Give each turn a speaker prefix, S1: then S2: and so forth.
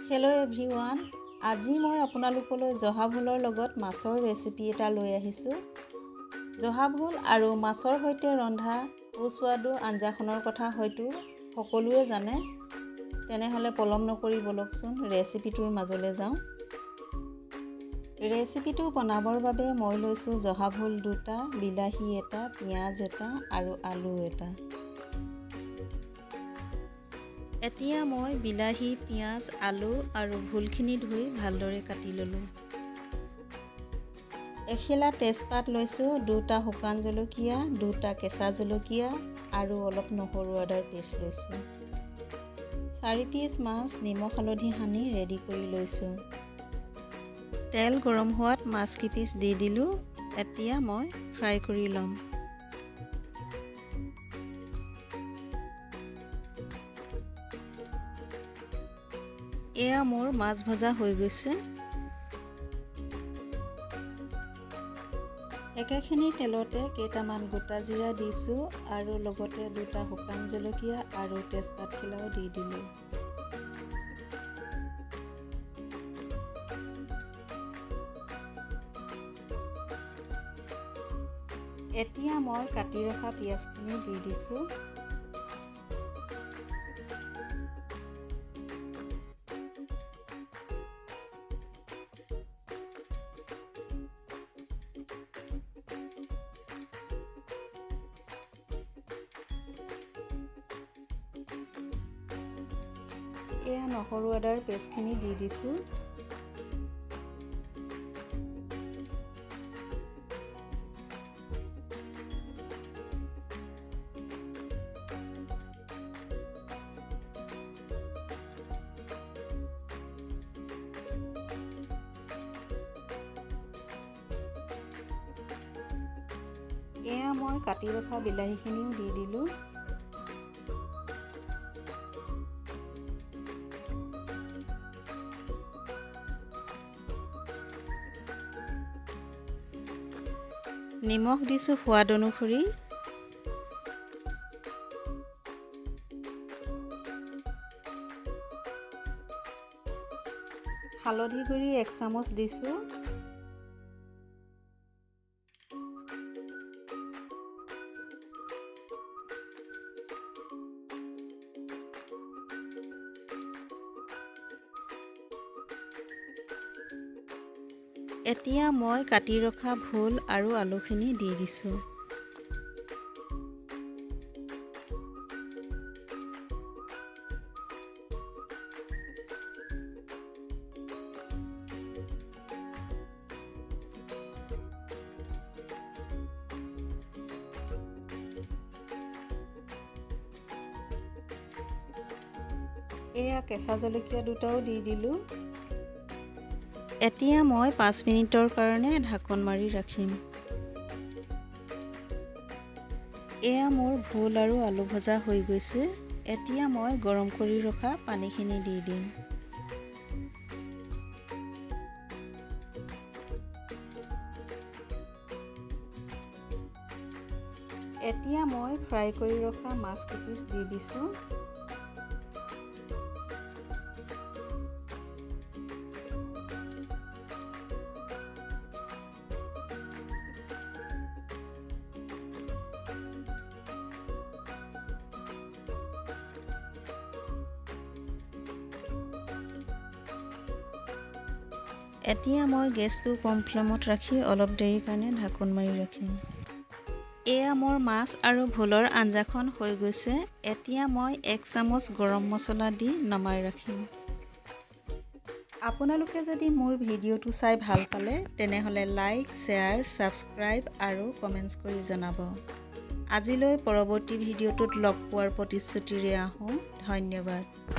S1: Hello' everyone, আজি মই আপোনালোকলৈ জহা ভোলৰ লগত মাছৰ ৰেচিপি এটা লৈ আহিছোঁ। জহা ভোল আৰু মাছৰ সৈতে ৰন্ধা সুস্বাদু আঞ্জাখনৰ কথা হয়তো সকলোৱে জানে। তেনেহ'লে পলম নকৰি ব'লকচোন ৰেচিপিটোৰ মাজলৈ যাওঁ। ৰেচিপিটো বনাবৰ বাবে মই লৈছোঁ জহা ভোল 2টা, বিলাহী এটা, পিঁয়াজ এটা আৰু আলু এটা। এতিয়া মই বিলাহী, পিঁয়াজ, আলু আৰু ভোলখিনি ধুই ভালদৰে কাটি ল'লোঁ। এখিলা তেজপাত লৈছোঁ, 2টা শুকান জলকীয়া, 2টা কেঁচা জলকীয়া আৰু অলপ নহৰু আদাৰ পেষ্ট লৈছোঁ। 4 পিচ মাছ নিমখ হালধি সানি ৰেডি কৰি লৈছোঁ। তেল গৰম হোৱাত মাছ কেইপিচ দি দিলোঁ। এতিয়া মই ফ্ৰাই কৰি ল'ম। এয়া মোৰ মাছ ভজা হৈ গৈছে। একেখিনি তেলতে কেইটামান গোটা জিৰা দিছোঁ আৰু লগতে 2টা শুকান জলকীয়া আৰু তেজপাতখিলাও দি দিলোঁ। এতিয়া মই কাটি ৰখা পিঁয়াজখিনি দি দিছোঁ। এয়া নহৰু আদাৰ পেষ্টখিনি দি দিছোঁ। এয়া মই কাটি ৰখা বিলাহীখিনিও দি দিলোঁ। নিমখ দিছোঁ সোৱাদ অনুসৰি। হালধি গুড়ি 1 চামুচ দিছোঁ। এতিয়া মই কাটি ৰখা ভোল আৰু আলুখিনি দি দিছোঁ। এয়া কেঁচা জলকীয়া 2টাও দি দিলোঁ। এতিয়া মই 5 মিনিটৰ কাৰণে ঢাকন মাৰি ৰাখিম। এয়া মোৰ ভোল আৰু আলু ভজা হৈ গৈছে। এতিয়া মই গৰম কৰি ৰখা পানীখিনি দি দিম। এতিয়া মই ফ্ৰাই কৰি ৰখা মাছ কেইপিচ দি দিছোঁ। এতিয়া মই গেছটো কম ফ্লেমত ৰাখি অলপ দেৰিৰ কাৰণে ঢাকোন মাৰি ৰাখিম। এয়া মোৰ মাছ আৰু ভোলৰ আঞ্জাখন হৈ গৈছে। এতিয়া মই 1 চামুচ গৰম মছলা দি নমাই ৰাখিম। আপোনালোকে যদি মোৰ ভিডিঅ'টো চাই ভাল পালে তেনেহ'লে লাইক, শ্বেয়াৰ, ছাবস্ক্ৰাইব আৰু কমেণ্টছ কৰি জনাব। আজিলৈ পৰৱৰ্তী ভিডিঅ'টোত লগ পোৱাৰ প্ৰতিশ্ৰুতিৰে আহোঁ। ধন্যবাদ।